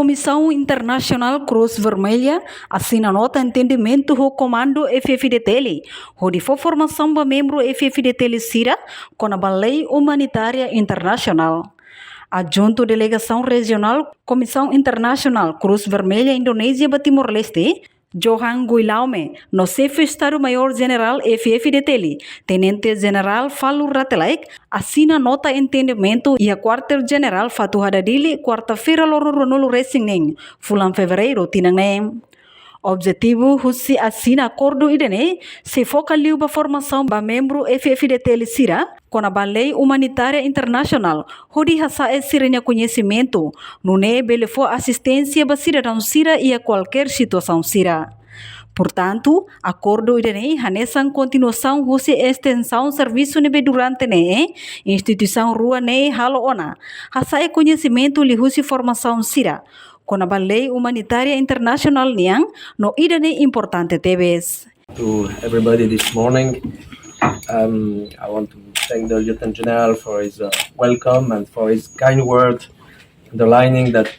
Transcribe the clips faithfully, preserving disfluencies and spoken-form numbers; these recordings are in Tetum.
Komisaun Internasionál Cruz Vermelha asina nota entendimentu ho Komandu F-FDTL, hodi fó formasaun ba membru F-FDTL sira kona-ba lei umanitária internasionál. Adjuntu Delegasaun Rejionál Komisaun Internasionál Cruz Vermelha Indonézia ba Timor-Leste, Johan Guilaume, no Xefe Estadu-Maiór Jenerál F-FDTL, Tenente Jenerál Falur Rate Laek, asina nota entendimentu iha Kuartél Jenerál Fatuhada Dili, kuarta-feira, loron ruanulu-resin-neen, fulan Fevereiru tinan ne'e. Objetivu husi asina akordu ida-ne'e sei foka liu ba formasaun ba membru F-FDTL sira kona-ba lei umanitária internasionál, hodi hasa'e sira-nia koñesimentu, nune'e bele fó asisténsia ba sidadaun sira iha kualkér situasaun sira. Portantu, akordu ida-ne'e hanesan kontinuasaun husi estensaun servisu ne'ebé durante ne'e instituisaun rua ne'e halo ona, hasa'e koñesimentu liuhusi formasaun sira kona-ba lei umanitária internasionál nian, no ida-ne'e importante tebes. To everybody this morning. Um, I want to thank the Lieutenant General for his uh, welcome and for his kind word, underlining that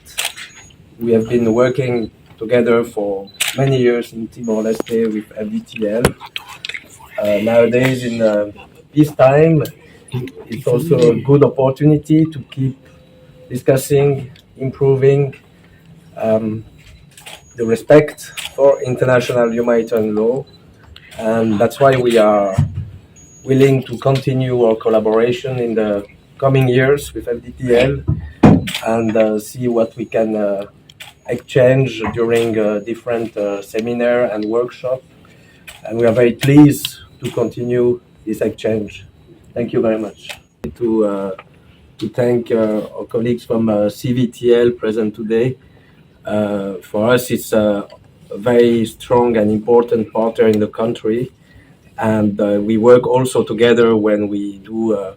we have been working together for many years in Timor-Leste with F-FDTL. Uh, nowadays, in uh, peacetime, it's also a good opportunity to keep discussing, improving um, the respect for international humanitarian law, and that's why we are willing to continue our collaboration in the coming years with F-FDTL and uh, see what we can uh, exchange during uh, different uh, seminar and workshop. And we are very pleased to continue this exchange. Thank you very much. To uh, to thank uh, our colleagues from uh, F-FDTL present today. Uh, for us, it's a very strong and important partner in the country, and uh, we work also together when we do uh,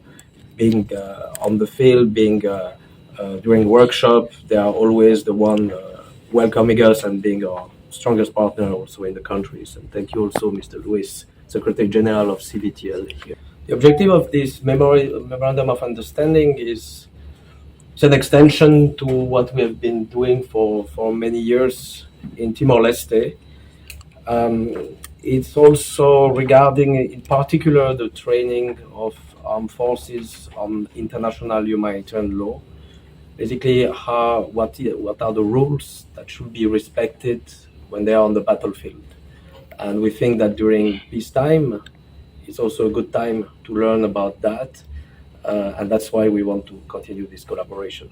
being uh, on the field, being uh, uh, during workshop. They are always the one uh, welcoming us and being our strongest partner also in the countries. And thank you also, Mister Luis, Secretary General of F-FDTL here. The objective of this memori- memorandum of understanding is it's an extension to what we have been doing for, for many years in Timor-Leste. Um, it's also regarding, in particular, the training of armed forces on international humanitarian law. Basically, how what what are the rules that should be respected when they are on the battlefield? And we think that during peacetime, it's also a good time to learn about that, uh, and that's why we want to continue this collaboration.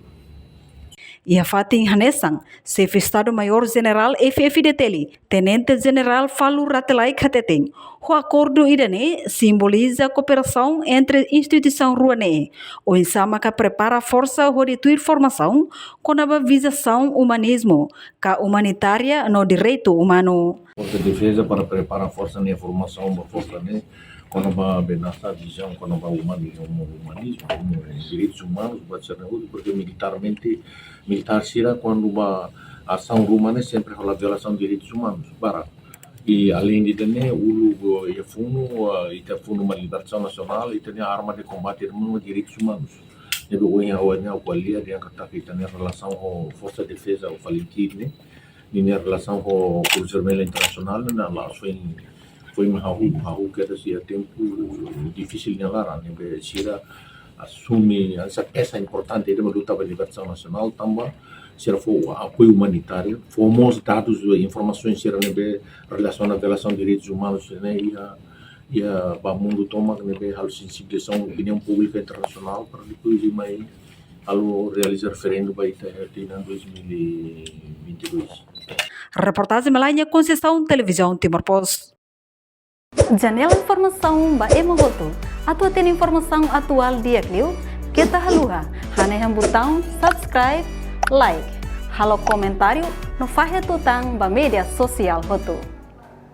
Iha fatin hanesan, Xefe Estadu-Maiór Jenerál F-FDTL, Tenente Jenerál Falur Rate Laek hateten, ho akordu ida-ne'e simboliza kooperasaun entre instituisaun rua ne'e, oinsá maka prepara forsa hodi tuir formasaun kona-ba vizasaun umanizmu, ka umanitária no direitu umanu. Forsa defeza para prepara forsa ne'e, formasaun ba forsa ne'e kona-ba benasa vizaun kona-ba umani-, umanizmu, um, direitus umanus, ba sira ne'e hotu, porque militarmente, militár sira kuandu ba asaun ruma ne'e sempre halo violasaun direitus umanus barak. I além de ida-ne'e, uluk iha funu, ah, ita funu ba libertasaun nasionál, ita-nia arma de kombate ruma direitus umanus. Ne'ebé ohin ha'u, ohin ha'u ko'alia dehan katak ita-nia relasaun ho forsa defeza ho FALINTIL ne'e, ninia relasaun ho Cruz Vermelha Internasionál ne'e la'ós foin, foin mak hahú, hahú kedas iha tempu difisil nia laran, ne'ebé sira asume hanesan pesan importante ida mak luta ba libertasaun nasionál, tanba sira fó apoiu umanitáriu, fó mós dadus, informasaun sira ne'ebé relasiona violasaun direitus umanus ne'e iha, iha ba mundu tomak, ne'ebé halo sensibilizasaun opiniaun públika internasionál para depois ita mai halo realiza referendu ba ita iha tinan dois mil e vinte e dois. Reportajen Melania Conceição, Televizaun Timor Post. Janela informasaun ba ema hotu. Atu hatene informasaun atuál di'ak liu, keta haluha hanehan butaun subscribe, like, halo komentáriu no fahe tutan ba média sosiál hotu.